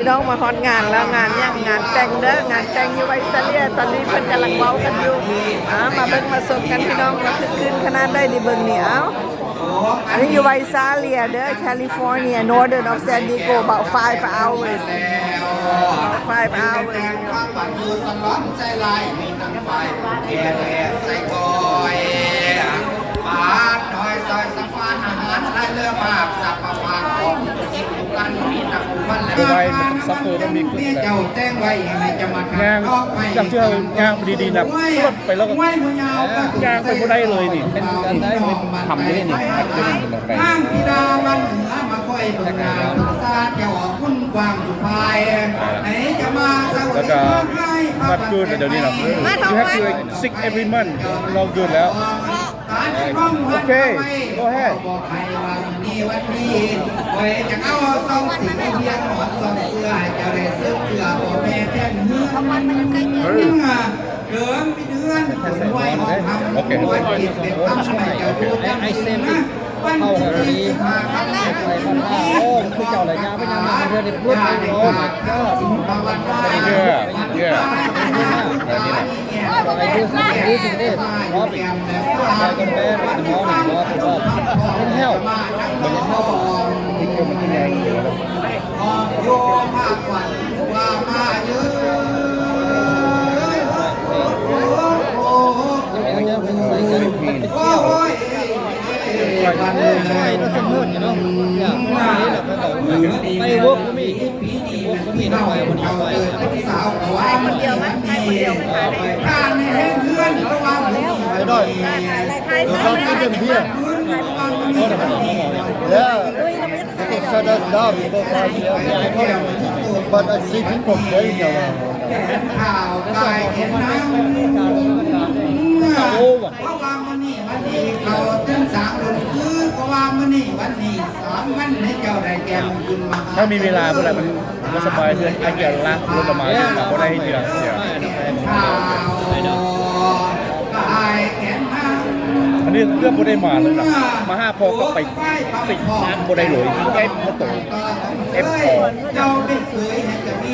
ພີ່ນ້ອງມາຮອດງານແລ້ວ ງານຫຍັງ? ງານແຕ່ງເດີ ງານແຕ່ງຢູ່ໄວຊາເລຍ. ຕອນນີ້ເພິ່ນກຳລັງເວົ້າກັນຢູ່. ອາ ມາເບິ່ງມາຊົມກັນພີ່ນ້ອງ ວ່າຄຶກຄື້ນຂະໜາດໃດ. ນີ້ເບິ່ງນີ້ ເອົ້າ ອັນນີ້ຢູ່ໄວຊາເລຍເດີ California, northern of San Diego, about five hours, about five hours. ບໍ່ໄດ້ ມັນຕ້ອງຊັບເຟີ ມັນມີ ຍ່າງ ຢາກຊິເອົາຍ່າງໄປດີໆນະ ລົດໄປແລ້ວກໍຍ່າງໄປບໍ່ໄດ້ເລີຍນີ້. ເປັນຄືກັນໄດ້ ທຳຢູ່ນີ້ ຢູ່ນີ້ ແລ້ວກໍ ແລ້ວກໍ ມັນຄືດແລ້ວ ດຽວນີ້ນະ you have to, like, sick every month, ລອກຢູ່ແລ້ວ. Okay, go ahead. ເອີ Okay. I, I sent it. ເຂົ້າອັນນີ້ ໃສ່ບັນດາ ໂອ້ ຄືເຈົ້າລະ ຍ່າງໄປຍ່າງມາ ເທື່ອນີ້ Oh my god. Yeah, yeah. ແບບນີ້ແຫຼະ. I do, I do this. Love it. Like a man in the morning, love it, love it. It help. It help. ຖ້າມີເວລາພຸ້ນລະ ມັນບໍ່ສະບາຍ ເຮືອນອາກຽລະ ລົດລະມາ ບໍ່ໄດ້ເທື່ອ. ອັນນີ້ເກືອບບໍ່ໄດ້ມາເລີຍນະ ມາຫາພໍ່ກໍໄປ ຕິດນ້ຳບໍ່ໄດ້ເລີຍ ເຈັບຫົວໂຕ ເຈັບຄໍ.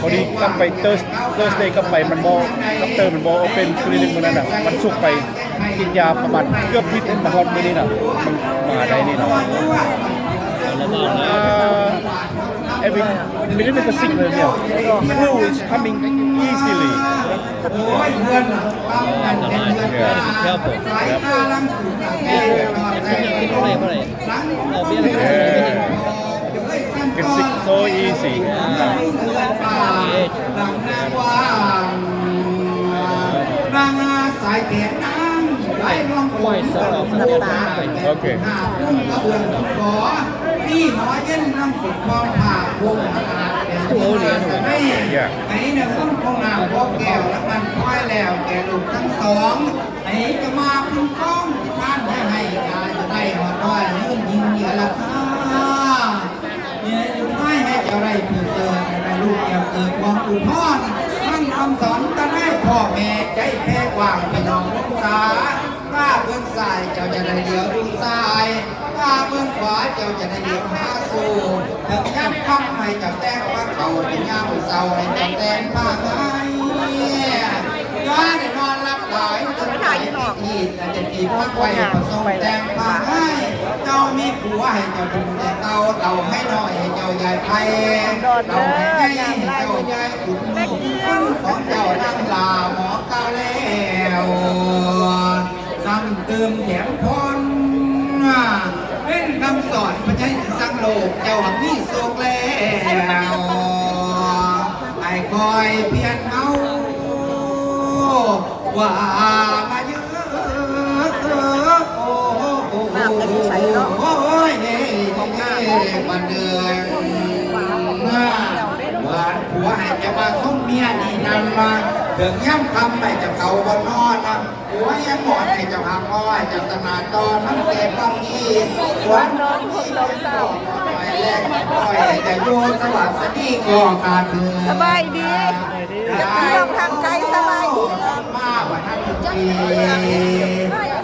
ພໍດີກັບໄປ Thurs-, Thursday ກັບໄປ ມັນບໍ່ ດັອກເຕີ ມັນບໍ່ open clinic ມື້ນັ້ນນະ ວັນສຸກໄປ ກິນຢາປະມານເກືອບທິດ ມາຮອດມື້ນີ້ນະ ມັນມາໄດ້ນີ້ນະ. ເອີ every minute is a signal here. Flu is coming easily. Yeah. Careful. Yep. Yeah. Get sick so easy. ໂອເຄ. ໃຫ້ເຈົ້າໄດ້ຜູ້ເສີດ ໃຫ້ລູກແກ້ວເກີດຄວາມອຸທອນ ຟັງຄຳສອນຕານາຍພໍ່ແມ່ໃຈແຜ່ກວ້າງ ພີ່ນ້ອງວົງສາ ຕາເບິ່ງຊ້າຍ ເຈົ້າຈະໄດ້ຫຼຽວດູຊ້າຍ ຕາເບິ່ງຂວາ ເຈົ້າຈະໄດ້ຫຼຽວຫາໂຊກ ເຖິງຍາມຄ່ຳໃຫ້ເຈົ້າແຕ່ງຜ້າຂາວ ເຖິງຍາມເຊົ້າໃຫ້ເຈົ້າແຕ່ງຜ້າໄຫ ຢ່າໄດ້ນອນຫຼັບຫຼາຍ ເຖິງໄປທີ່ ຈະເກັບມາໄວ້ ປະສົງແຕ່ງຜ້າໄຫ ເຈົ້າມີຜົວໃຫ້ເຈົ້າເປັນແຕ່ເກົ່າ ເອົາໃຫ້ນ້ອຍໃຫ້ເຈົ້າຢາຍໄພ ເອົາໃຫ້ໃຫຍ່ໃຫ້ເຈົ້າຢາຍຂຸນ ບຸນຂອງເຈົ້ານາງຫຼ້າໝໍກາແລ້ວ ຊ້ຳເຕີມແຖມພອນ ເປັນຄຳສອນພະຍາຍສັງໂລກ ເຈົ້າຫາກມີໂຊກແລ້ວ ໃຫ້ຄອຍພຽນເຮົາ ວ່າມາເຢີ ນ້ຳຈະຢູ່ໃສເນາະ ໂອ້ຍ ເດ້ ບັນເດີ ຫວານຜົວໃຫ້ເຈົ້າມາຊົມເມຍນີ້ນຳ ເຖິງຍາມຄ່ຳໃຫ້ເຈົ້າເຂົ້າບໍ່ນອນ ຜົວຍັງໝອດໃຫ້ເຈົ້າຫາກອ້ອຍ ເຈົ້າຕະໜາດຕໍ່ ທັງແກ່ຄວາມດີ ຄວນນອນຄົນດອກສາວ ແລະ ອ້ອຍຈະຢູ່ສະຫວັດສະດີກໍກາເທີ ສະບາຍດີ ພີ່ນ້ອງທາງໄກສະບາຍດີ ເອີ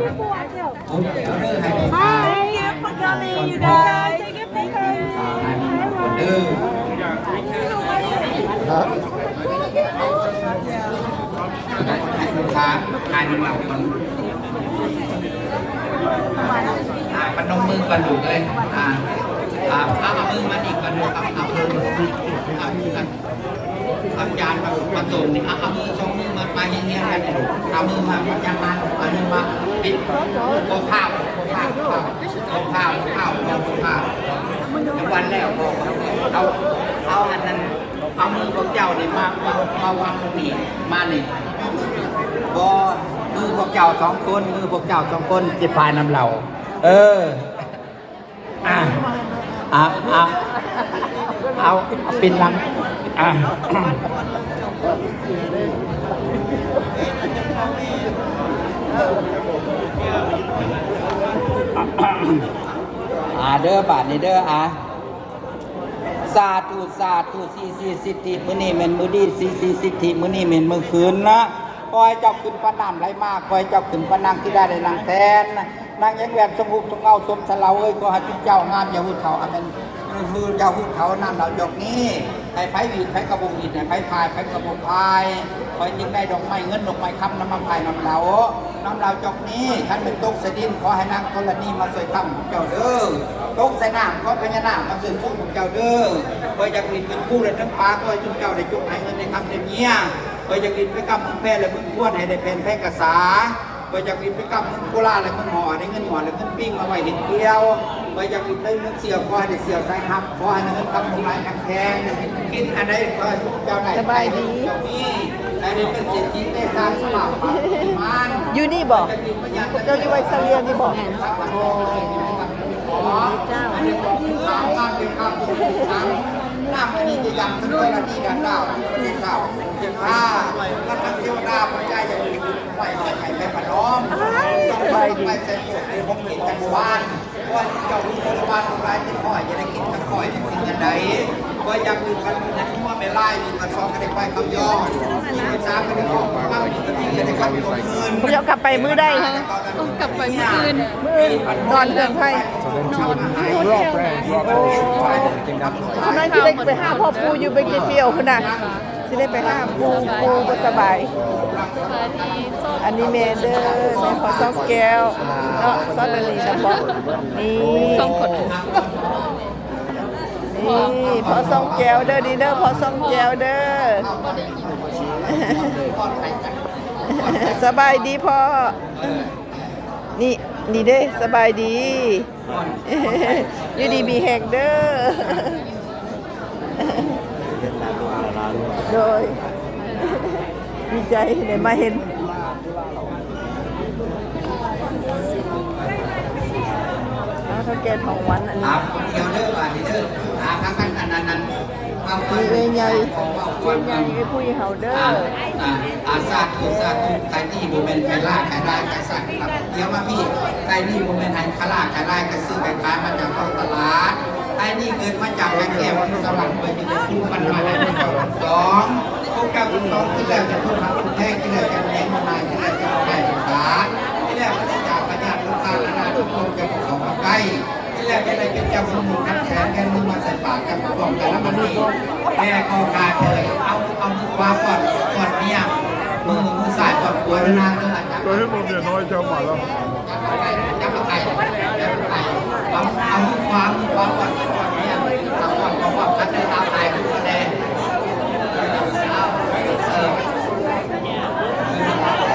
ໂອເຄ ເດີ ໃຫ້ເບິ່ງ Hi, thank you for coming, you guys. ອ່າ ໃຫ້ເບິ່ງເດີ ລູກຄ້າ ຖ່າຍນຳເຮົາກ່ອນ ອ່າ ພະນົມມືກ່ອນລູກເອີຍ ອ່າ ອ່າ ເອົາ ເອົາມືມານີ້ກ່ອນລູກ ເອົາ ເອົາມື ເອົາມືກັນ ອາຈານມາ ມາຕົງນີ້ ເອົາ ເອົາມືສອງມືມາ ມາຮຽງໆກັນນີ້ລູກ ເອົາມືມາ ມາຈັບມາ ເອົາມືມາ ປິດ ບໍ່ພາວ ບໍ່ພາວ ບໍ່ພາວ ບໍ່ພາວ ບໍ່ພາວ ວັນແລ້ວ ເອົາ ເອົາອັນນັ້ນ ເອົາມືພວກເຈົ້ານີ້ມາ ມາ ມາວາງນີ້ ມານີ້ ບໍ່ ມືພວກເຈົ້າສອງຄົນ ມືພວກເຈົ້າສອງຄົນຊິພາຍນຳເຮົາ ເອີ ອ່າ ອ່າ ອ່າ ເອົາ ເອົາ ເປັນຫຼັງ ອ່າ ອ່າ ເດີ ບາດນີ້ເດີ ອ່າ ສາທຸ ສາທຸ ສີສີສິດທິ ມື້ນີ້ແມ່ນມື້ດີ ສີສີສິດທິ ມື້ນີ້ແມ່ນມື້ຄືນນະ ຂໍໃຫ້ເຈົ້າຂຶ້ນຟ້າ ນ້ຳໄຫຼມາ ຂໍໃຫ້ເຈົ້າຂຶ້ນຟ້າ ນາງທິດາໄດ້ນັ່ງແທ່ນ ນາງຍັງແວ່ນຊົງຮູບຊົງເງົາຊົມສະເລົາເອີຍ ຂໍໃຫ້ຈຸມເຈົ້າງາມຢ່າຫູດເຖົ້າ ໃຫ້ແມ່ນຄືຢ່າຫູດເຖົ້າ ນ້ຳເລົາຈອກນີ້ ໃຫ້ໃຜຫວີດໃຜກະບໍ່ຫວີດ ໃຫ້ໃຜພາຍໃຜກະບໍ່ພາຍ ຂ້ອຍຈຶ່ງໄດ້ດອກໄມ້ເງິນດອກໄມ້ຄຳນຳມາພາຍນຳເລົາ ນ້ຳເລົາຈອກນີ້ ຄັນແມ່ນຕົກໃສ່ດິນ ຂໍໃຫ້ນາງທໍລະນີມາຊ່ວຍຄ້ຳພວກເຈົ້າເດີ ຕົກໃສ່ນ້ຳ ຂໍພະຍານາກມາຊ່ວຍຊູພວກເຈົ້າເດີ ຂ້ອຍຢາກຫຼິ້ນເປັນພູແລະເທິງປ່າ ຂໍໃຫ້ຈຸມເຈົ້າໄດ້ຈົກໄດ້ເງິນໄດ້ຄຳໄດ້ເມຍ ຂ້ອຍຢາກຫຼິ້ນໄປກຳເມືອງແພ ແລະ ເມືອງພວນ ໃຫ້ໄດ້ແຜ່ນແພກະສາ ຂ້ອຍຢາກຫຼິ້ນໄປກຳເມືອງໂຄລາດ ແລະ ເງິນຫໍ່ ໄດ້ເງິນຫໍ່ ແລະ ເງິນປິງມາໄວ້ເຮັດກ່ຽວ ຂ້ອຍຢາກຫຼິ້ນໄປເມືອງສ່ຽວ ຂໍໃຫ້ໄດ້ສ່ຽວສາຍຮັບ ຂໍໃຫ້ເງິນຄຳຫຼວງຫຼາຍຄັນແຄງ ຄິດອັນໃດຂໍໃຫ້ເຈົ້າໄດ້ ສະບາຍດີ ໃຫ້ໄດ້ເປັນເສດຖີ ໄດ້ສ້າງສະບາບປາກມານ ຢູ່ນີ້ບໍ? ພວກເຈົ້າຢູ່ໄວຊາເລຍນີ້ບໍ? ໂອ້ ເຈົ້າ ອັນນີ້ກໍຄືສາມພັນເປັນຄ່າປູກສ້າງ ນ້ຳອັນນີ້ຈະຍັງເປັນກໍລະນີການດາວ ເປັນດາວ ເຈັບຂ້າ ແລະ ທັງເທວະດາ ພະຍາ ຢ່າໄປໄຫວ້ ໄຫວ້ໄປປະນອມ ສະບາຍດີ ໄຫວ້ໃສ່ໂບດໃນຫ້ອງກິນຈັກກະວານ ວ່າເຈົ້າມີຄົນລະບາດຫຼາຍເຈັດຮ້ອຍ ຈະໄດ້ກິນຈັກຮ້ອຍ ຈະກິນອັນໃດ ວ່າຢາກມີຄັນມີຫົວແມ່ລາຍ ມີກະຊອກ ກະໄດ້ໄປຄຳຍອງ ມີກະຊາກ ກະໄດ້ອອກມາ ມີກະໄດ້ຄຳຍອງຄືນ ພວກເຈົ້າກັບໄປມື້ໃດຮະ? ກັບໄປມື້ອື່ນ ມື້ອື່ນ ນອນເຮືອນໃຜ? ນອນ ໂອ້ ນັ້ນຊິໄດ້ໄປຫາພໍ່ປູ່ຢູ່ເບກເກຟຽວພຸ້ນນະ ຊິໄດ້ໄປຫາປູ່ ປູ່ບໍ່ສະບາຍ ອັນນີ້ແມ່ເດີ ແມ່ພໍ່ຊອງແກ້ວເນາະ ຊອນດາລີນຳບໍ ນີ້ ສອງຄົນ ນີ້ພໍ່ຊອງແກ້ວເດີ ນີ້ເດີ ພໍ່ຊອງແກ້ວເດີ ສະບາຍດີພໍ່ ນີ້ ນີ້ເດ້ ສະບາຍດີ ຢູ່ດີມີແຮງເດີ ໂດຍ ດີໃຈໄດ້ມາເຫັນ ເອົາ ເຖົ້າແກ່ທອງວັນ ອັນນີ້ ອ່າ ດຽວເດີ ບາດນີ້ເດີ ອ່າ ທາງ ທາງອັນນັ້ນ ອັນ ນີ້ເອື້ອຍໃຫຍ່ ເອື້ອຍໃຫຍ່ ເອື້ອຍຜູ້ໃຫຍ່ເຮົາເດີ ອ່າ ອ່າ ອ່າ ສາທຸ ສາທຸ ໃຜດີບໍ່ແມ່ນໃຜລາ ໃຜລາກະສັກ ດຽວມາພີ້ ໃຜດີບໍ່ແມ່ນໃຜລາ ໃຜລາກະຊື້ ໄປຂາຍມາຈາກທ້ອງຕະຫຼາດ ໃຜດີເກີດມາຈາກກະແກ້ວ ສະຫວັນ ໄປຢູ່ໃນພູບັນດາ ສອງ ພວກເຈົ້າທັງສອງ ທີ່ແລ້ວຈະຖືກຮັກແທ້ ທີ່ແລ້ວຈະແນມມານາຍ ທີ່ແລ້ວຈະໄປສາ ທີ່ແລ້ວຈະຈາກພະຍາດ ທຸກທ່ານ ອານາ ທຸກຄົນຈະເຂົ້າມາໃກ້ ທີ່ແລ້ວຈະໄດ້ເປັນເຈົ້າສົມມຸດຮັບແສນແທນ ມຶງມາໃສ່ປາກກັນພ້ອມກັນລະບັດນີ້ ແຕ່ກໍຂາດເທີ ເອົາ ເອົາມືຂວາປ້ອນ ປ້ອນເມຍ ມື ມືຊ້າຍປ້ອນຜົວນາງເດີ ອາຈານ ຈະເຫັນບໍ່ເມຍນ້ອຍເຈົ້າມາແລ້ວ ຈັບມາໄກ່ ຈັບມາໄກ່ ເອົາ ເອົາມືຂວາ ມືຂວາປ້ອນ ປ້ອນເມຍ ເອົາປ້ອນ ປ້ອນ ປ້ອນ ຄັນເດີ ຕາມຕາຍຄືບໍ່ແດ່ ເອີ ເອົາ ເອີ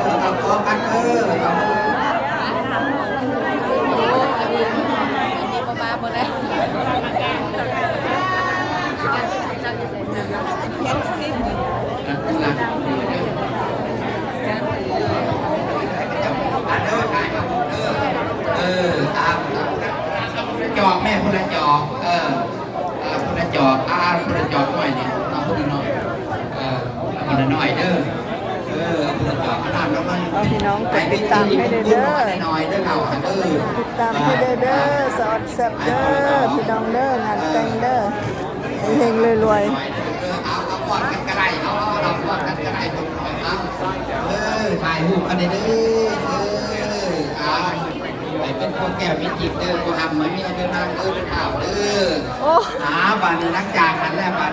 ເອົາ ເອົາ ເອົາ ເອົາ ຈອກແມ່ ພຸ້ນລະຈອກ ເອີ ເອີ ພຸ້ນລະຈອກ ອ່າ ພຸ້ນລະຈອກນ້ອຍນີ້ ເອົາພຸ້ນລະນ້ອຍ ເອີ ເອົາພຸ້ນລະນ້ອຍເດີ ເອີ ເອົາພຸ້ນລະຈອກ ເອົານ້ຳລະມັນ ພີ່ນ້ອງກົດຕິດຕາມໃຫ້ເດີ ເດີ ຕິດຕາມໃຫ້ເດີ ເດີ ສະອອດແຊບເດີ ພີ່ນ້ອງເດີ ງານແຕ່ງເດີ ເຮງໆ ລວຍໆ ເອີ ເອົາ ເອົາກອດກັນກໍໄດ້ເນາະ ເອົາກອດກັນກໍໄດ້ ເອີ ຖ່າຍຮູບກັນເດີ ເອີ ເອົາ ໃຫ້ເປັນພວກແກ້ວມີຈິກເດີ ຜູ້ຮັບມາເມຍເດີ ນາງເດີ ເປັນບ່າວເດີ ໂອ້ ອ່າ ບາດນີ້ຫຼັງຈາກນັ້ນແລ້ວ ບາດ